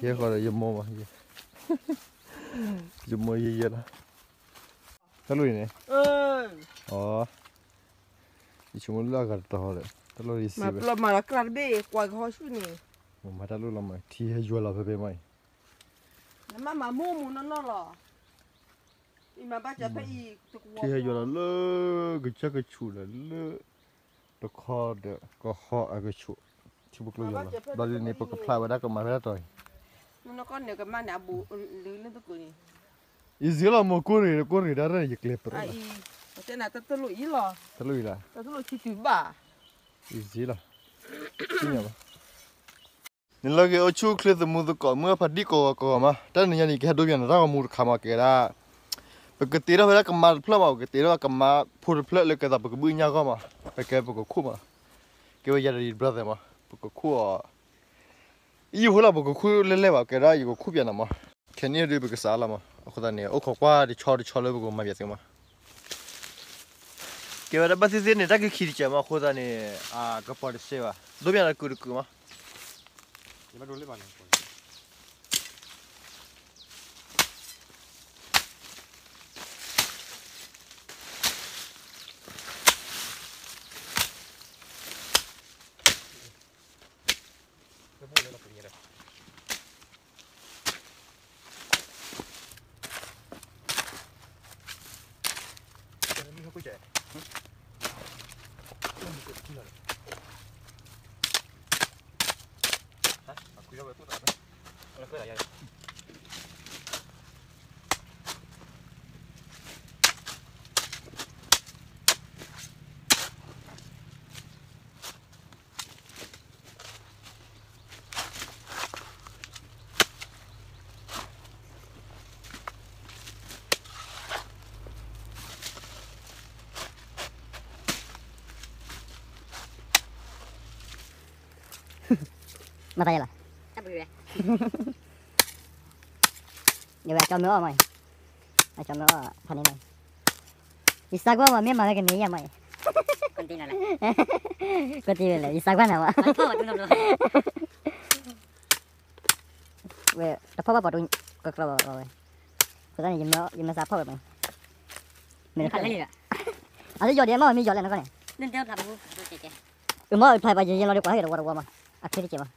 ယဲဃီဒီးယမိၢ်မး, ယမိၢ်ယဲယဲလီၤ. တၢ်လိၣ်အံၤန့ၣ်, အီ, ယဆိကမိၣ်လၢအဂၤတတီၤဟီဒီး တၢ်လိၣ်အံၤစံးဝဲ, မၤတၢ်လိၣ်လီၤမး, ထံဟဲယွၤလီၤဖဲဖဲမးအံၤ, နမၤမၤမိၢ်မူနီၢ်နီၢ်လီၤ, ထံဟဲယွၤလီၤလၢ ကစၢၢ်ကဆူးဒီးလၢ တခီဒီးကဟီအကဆူး, ထံဖိကျိယွၤလီၤ, ဘျီဒ်န့ၣ် ပကဖျါဝဲဒၣ်ကမၤဖဲတၢ်တီၤအံၤ, အံၤစ့လီၤ မိၢ်ကိၢ်ရ့ၣ် ကိၢ်ရ့ၣ်ဒၣ်ရဲၣ်န့ၣ် ယကျဲၤပရၢလီၤ, တၢ်လိၣ်အံၤလီၤ, တၢ်လိၣ်အံၤလီၤ, အံၤစ့လီၤ, နလၢဂ့ၤအိၣ်ဆူၣ်ချ့သမူသကိး မုၢ်အဖးဒံၣ်ကိးဂၤကိးဂၤမး, တၢ်နံၤညါန့ၣ် ကဟဲဒိပၠးနတၢ်ဂီၤမူတခါမး ကဲဒၣ်, ပကတ့ထီၣ်ဖဲဒၣ်ကမါတဖျၢၣ်မး, ပကတ့ထီၣ်ကမါဖိတဖျၢၣ်လၢကဲသိးပကဘုၣ်ညၣ်ဂီၢ်မး, ပကဲပကခူၣ်မး, ကဲဝဲယၤဒီးယ brother မး, ပကခူၣ်အီၤ, အံၤဖိလီၤ ပကခူၣ်လဲၣ်လဲၣ်ဘၣ်, ကဲဒၣ်ယကခူၣ်ပၠးနၤမး, ခဲန့ၣ်ဒုးပကစးလီၤမး, အဃိသတးန့ၣ် အိၣ်ခိးကွၢ်တဆီတဆီလၢပကမၤပၠးသုမး ကဲဝဲဒၣ်ဘၣ်သ့ၣ်သ့ၣ်န့ၣ် တၢ်ကခံတကဲမး အဃိသတးန့ၣ် ကပီၤတစဲးဘၣ်, ဒိပၠးဒီးကုာ်တကုာ်မး, မၤသးယဲလီၤ, ယဝဲအကၠီမ့ၢ်အီၣ်မး, အကၠီမ့ၢ်အီၣ်ဖးန့ၣ်မး, ယစးကွၢ်မး မ့ၢ်မၤလၢကန့ၢ်ယၤမး, ကွၢ်တံၢ်လဲၣ် ယစးကွၢ်နၤမး, ဝဲတဖီၣ်ဘၣ်ပှၤတကကျီဘၣ်ဝဲ, အဃိသတးန့ၣ် ယမ့ၢ်စးဖီၣ်ဝဲမး, မ့ၢ်တခါလၢ, အလၢယီၤဒံးမး မ့ၢ်ယီၤလဲၣ်နကီၢ်န့ၣ်, အမ့ၢ်ဖျါပှၤယဲယဲလီၤဒီး ပှၤဟဲက့ၤတဝီတဝီမး, အချ့တကဲမး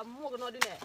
အမိၢ်ကနီၤဒုးန့ၣ်,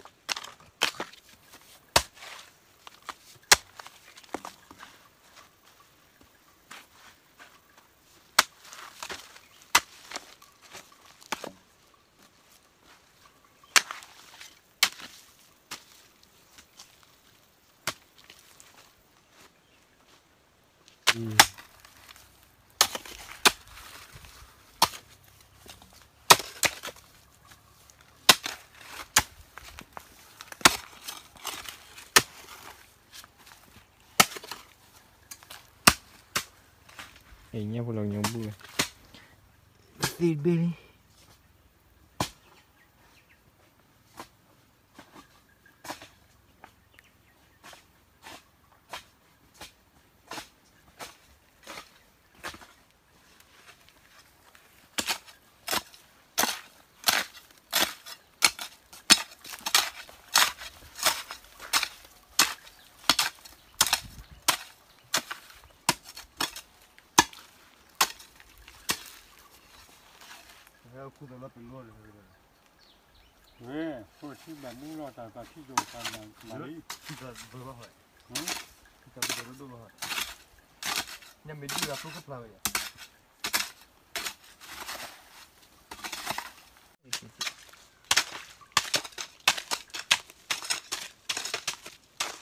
ညၣ်ဖိလီၤကညီဘူၣ်ဝဲ, သ့ဘ့ၣ်လံ. ဝဲ ဖိထံဘၣ်မူလီၤတၢ်သးထံဒိၣ်တၢ်မၤလံ, ထံသးဘၢဘၣ်ဟီ, ထံသးဘၢဒိၣ်ဒိၣ်ဘၣ်ဟီ, ညၣ်မ့ၢ်ဒုၣ်ဂၤပျိကပျၢ်ဝဲယၤ,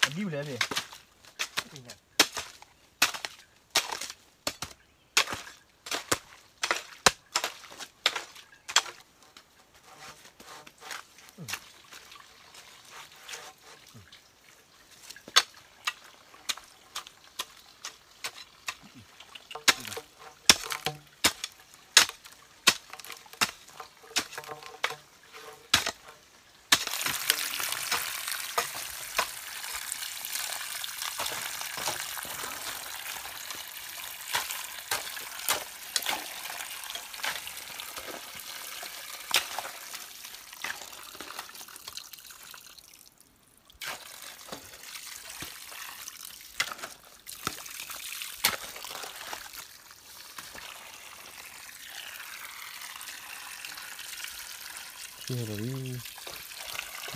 အဒံၣ်ဝဲလဲၣ်န့ၣ်, ကဲဒီးလံ,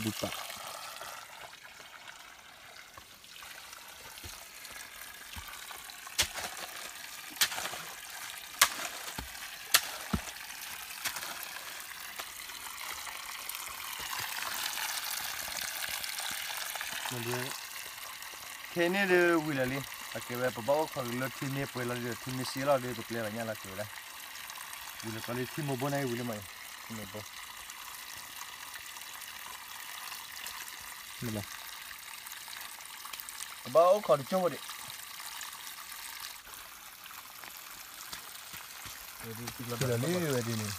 ဒုးပာ် ခဲအံၤန့ၣ်ဒီးဝံၤလီၤလံ, အကဲဝဲပဘၣ်အိၣ်ခိးက့ၤလၢထံမ့ၢ်ပှဲၤလီၤဒီး ထံမ့ၢ်ဆံးလီၤဒီး ပပျဲလီၤညၣ်လီၤက့ၤဝဲဒၣ်, ဝံၤလီၤကီလံ ထံမိၢ်ဘိန့ၣ်ဝံၤလံမး, ထံမိၢ်ဘိ ပဘၣ်အိၣ်ခိးတကၠိဖိဒံး, လီၤလံဝဲဒ်န့ၣ်,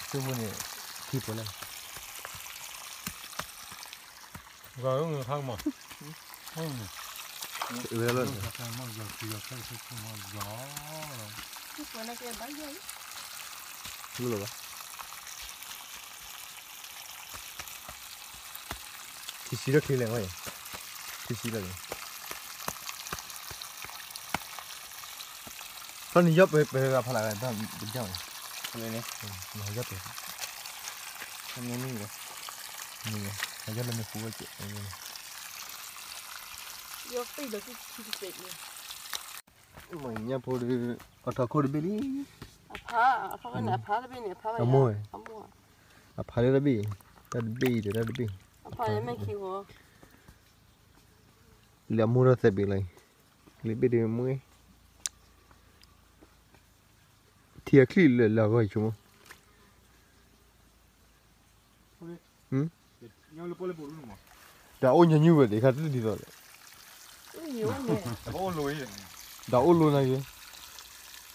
ကၠိဖိန့ၣ် ထံပှဲၤလီၤ, ဂၤအၢငါခါကမး, ဝဲလီၤ, ထံပှဲၤန့ၣ်ကဲဘၣ်ယဲၢ်, လီၤဘၣ် ထံဆံးထီၣ်ချ့လဲၣ်ဝဲ, ထံဆံးထီၣ်လဲၣ်, ထီၣ်န့ၣ်ယီၢ်ပှဲၤပှဲၤဂၤဖးလၢ်ဂၤ, တဘၣ်န့ၣ်, ယီၢ်ပှဲၤ, ယီၢ်လၢမ့ၢ်ဃူဝဲကဲး, ယီၢ်ပ့ၢ်ဒီးထံတစဲးန့ၣ်, မ့ၢ်ညၣ်ဖိဒီး အထီခိၣ်တဘ့ၣ်လံ, အဖး, အဖးဝဲန့ၣ် အဖးတဘ့ၣ်န့ၣ် အဖးဝဲ, အမိၢ်ဝဲ, အဖးလၢတဘ့ၣ်, တၢ်တဘ့ၣ်အံၤဒီးတၢ်တဘ့ၣ်, အဖးလၢမဲာ်ခံဂီၤ, လၢအမိၢ်ထီၣ်သဲးဘ့ၣ်လီၤ, လၢဘ့ၣ်ဒီးမွဲ, ထံအချံၣ်လၢလၢအဂီၢ်ဆိမိၣ်, တၢ်အိၣ်ညီနုၢ်ဝဲဒၣ် ခါတဒ်သိးဒီး, တၢ်အိၣ်လိၤအံၤ, အသးအိၣ်လိၤ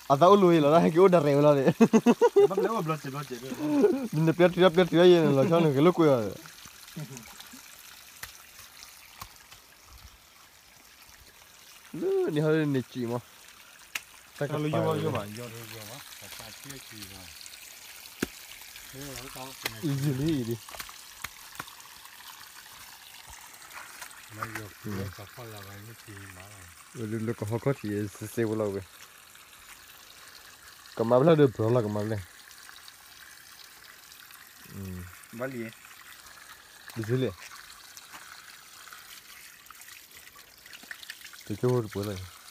အံၤလီၤ ဟဲက့ၤအိၣ်ဒၣ်ရဲၣ်ဝဲလီၤန့ၣ်, နပျဲတုၤတၢ်ပျဲတုၤတၢ်ယဲၢ်န့ၣ် လီၤဆီန့ၣ် က့ၤလိာ်ကွဲအီၤဒီး, လၢန့ၣ်ဟီန့ၣ်စံၣ်မး, တၢ်ကပၤ, ယံာ်လံအံၤဒ်, လၢကဟီခီၣ်ထံးစဲဝဲလီၤဝဲ, ကမၤဘျဲၣ်ဒီးဘျီလီၤ ကမၤဘျဲၣ်, ဘၣ်လံ, ယံာ်လံ, တကၠိဖိတပှဲၤလီၤ.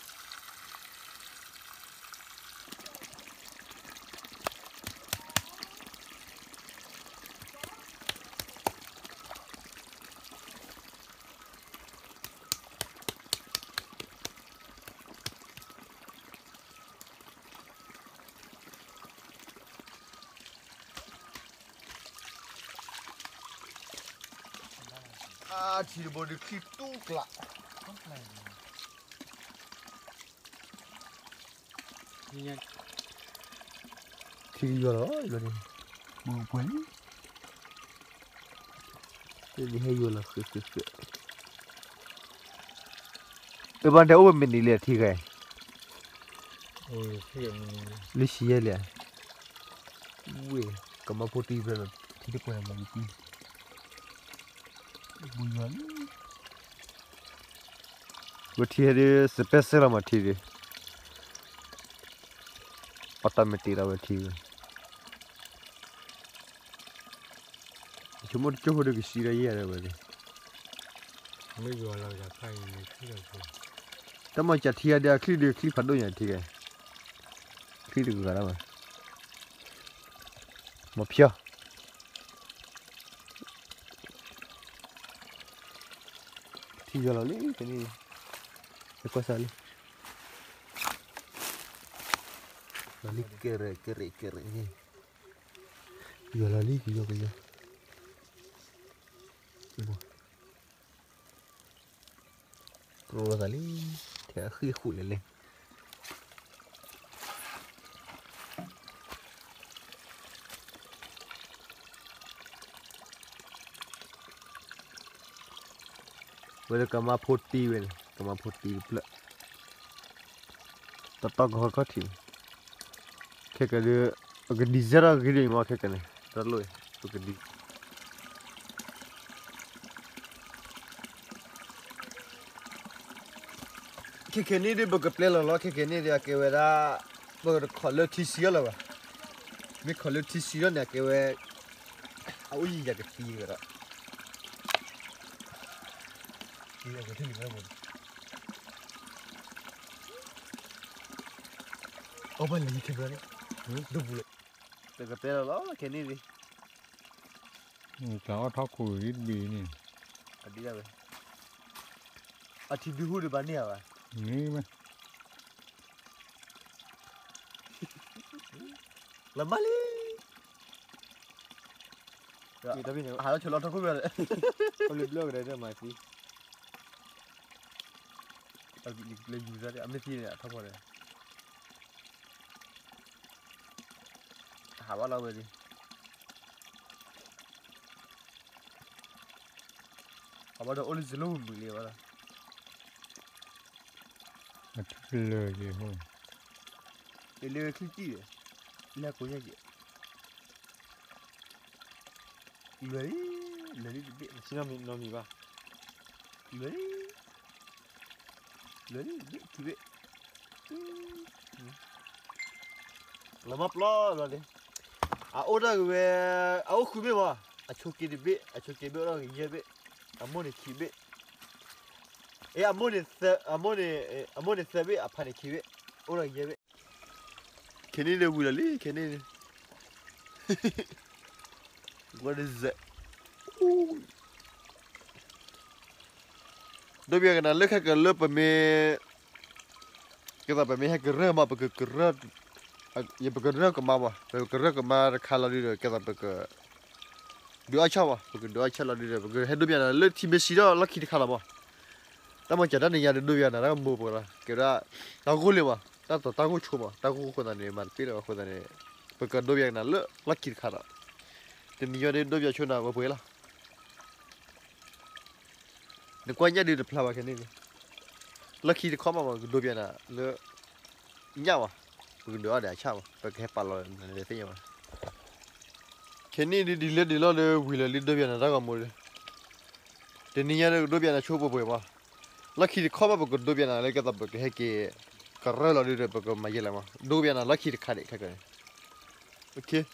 အါ ထံတဘိဒီးချံတူၢ်ကျး, ထံကယွၤလီၤ, ဘူးပှဲၤလံ, ဟဲယွၤလီၤဃဲးဃဲးဃဲး, အဘၣ်တဲအိၣ်ဝဲမ့ၢ်နံၤလံအထံဂဲၤ, လၢဆံယဲၢ်လံ, ဝ့ၢ် ကမၤဖိတံၢ်ဖျၢၣ်လီၤ ထံတပှဲၤလီၤ ဘူးယွၤလံ, ဝဲထံဟဲဒ်စပဲစဲလီၤမးထံဒ်, အတၢ်မ့ၢ်တ့ၢ်လီၤဝဲထံဝဲ, ဆိကမိၣ်တကၠိၢ်ဖိဒီးကစံးဒီးယဲၢ်ဒီးဝဲန့ၣ်, တၢ်မၤစၢ်ထံဂၤဒီးအချံၣ်ဒီးချံၣ်ဖးဒိၣ်ညါထံဂၤ, ချံၣ်တဂၤဒၣ်ဝဲ, မၤဖျီ ထံယီၤလီၤလံ, တကွၢ်စၢ်လံ, လီၤလံကရဲၣ်ကရဲၣ်ကရဲၣ်, ယီၤလီၤလံ ကယီၤကယီၤ, ကရိသးလံ, ထဲအဃံၢ်ဃုာ်လဲၣ်လဲၣ် ဝဲလၢကမါဖိတံၢ်ဝဲန့ၣ် ကမါဖိတံၢ်တဖျၢၣ်, တတီကဟီခီၣ်ထံး, ခဲကနံၣ်ဒီး ပကဒံစဲထီၣ်ဂ့ၤဒံးမး ခဲကနံၣ် တၢ်လိၣ်အံၤ ပကဒံ ခဲကနံၣ်ဒီး ပကပျဲလီၤလီၤ ခဲကနံၣ်ဒီး အကဲဝဲဒၣ် ပကတခီလၢထံဆံးအီၤလၢၤဘၣ်, မ့ၢ်ခီလၢထံဆံးအီၤန့ၣ် အကဲဝဲ အအိၣ်ယံာ်ယံာ်ကသံဝဲဒီး အီၣ်ဘၣ်လံခဲဘျီန့ၣ် ဒိၣ်ပူၤလၢ တကတဲလီၤလီၤ ခဲန့ၣ်ဒံး တၢ်အီၣ်ထီၣ်ခိၣ်ဂ့ၤတဘ့ၣ်န့ၣ် အဒ်ဒၣ်ဝဲ အထံဒုးဟူဒီးဘၣ်န့ၢ်ဧါဘၣ် န့ၣ်ဝဲ လီၤမၢ်လံ ဟးလီၤဆိလီၤထီၣ်ခိၣ်ဘၣ် အလၢဘျီၣ်ကဒီးမၤသံ လၢယူၤသးအမ့ၢ်သံန့ၣ် အထီၣ်ဖီန့ၣ် ဟးဘၣ်လီၤဝဲဒၣ် အဘၣ်ဒီးအိၣ်လၢစလိၣ်မုာ်လံဘၣ်ဒီး အထူၣ်လၢာ်က့ၤဟိ တလၢဝဲချံတံၢ်ဒီး လၢကိးညါက့ၤ လွဲၤလံ လွဲၤလံတဘ့ၣ် ဆံနီမံၤဘၣ် လွဲၤလံ လွဲၤလံတဘ့ၣ်ခံဘ့ၣ် လီၤမၢ်ပျီဘျီန့ၣ် အအိၣ်ဒၣ်က့ၤဝဲ အအိၣ်ဃုဘ့ၣ်မး အဆိးက့တဘ့ၣ် အဆိးက့ဘ့ၣ်အိၣ်ဒၣ်က့ၤယဲၢ်ဘ့ၣ် အမိၢ်န့ၣ်ခံဘ့ၣ် အ့ အမိၢ်န့ၣ်သၢဘ့ၣ် အဖါန့ၣ်ခံဘ့ၣ် အိၣ်ဒၣ်က့ၤယဲၢ်ဘ့ၣ် ခဲန့ၣ်ဒီးဝံၤလီၤလံ ခဲန့ၣ် ဝဲဒၣ် ဒိးဘၣ်ကနၤလၢ ခဲကနံၣ်လၢပမ့ၢ် ကဲသိးပမ့ၢ်ဟဲကရၢမး ပကကရၢ ပကရၢကမါမး ပကရၢကမါတခါလီၤဒုဒီး ကဲသိးပက ဒုးအီၣ်ဆၣ်မး ပကဒုးအီၣ်ဆၣ်လီၤဒုဒီး ပကဟဲဒိးဘၣ်နၤလၢထံမ့ၢ်ဆံးဒီးလီၢ်ခံတခါလီၤမး တၢ်မၤစၢ်တၢ်နံၤညါဒီးဒိးဘၣ်နၤ တၢ်ကမိၢ်ပှၤလီၤ ကဲဝဲဒၣ် တၢ်ဂိၢ်လံမး တၢ်တၢ်ဂိၢ်ဆိမး တၢ်ဂိၢ်ဃိသးန့ၣ် မၤတပ့ၢ်လၢၤအဃိသတးန့ၣ် ပကဒိးဘၣ်နၤလၢလီၢ်ခံတခါဒီး တနံၤညါဒီးဒိးဘၣ်ဆိနၤဝဲပှဲၤလီၤ နကွၢ်ညၣ်ဒုးတဖျါဘၣ်ခဲန့ၣ်န့ၣ် လီၢ်ခံတခါမး ပကဒိးဘၣ်နၤလၢ ညၣ်မး ပကဒုးအီၣ်ဒီးအဆၣ်မး ပကဟဲပာ်လီၤနၤလၢသ့ၣ်ညါဘၣ် ခဲန့ၣ်ဒုးဒ်လဲၣ်ဒ်လဲၣ်ဒီး ဝံၤလၢာ်လံဒိးဘၣ်နၤတၢ်ဂီၤမူဒီး တနံၤညါဒီးကဒိးဘၣ်နၤဆိပှဲၤပှဲၤမး လီၢ်ခံတခါမး ပကဒိးဘၣ်နၤလၢကဲသိးပကဟဲက့ၤ ကရၢလီၤဒုဒီး ပကမၤယဲလဲၣ်မး ဒိးဘၣ်နၤလီၢ်ခံတခါဒံးခဲကနံၣ်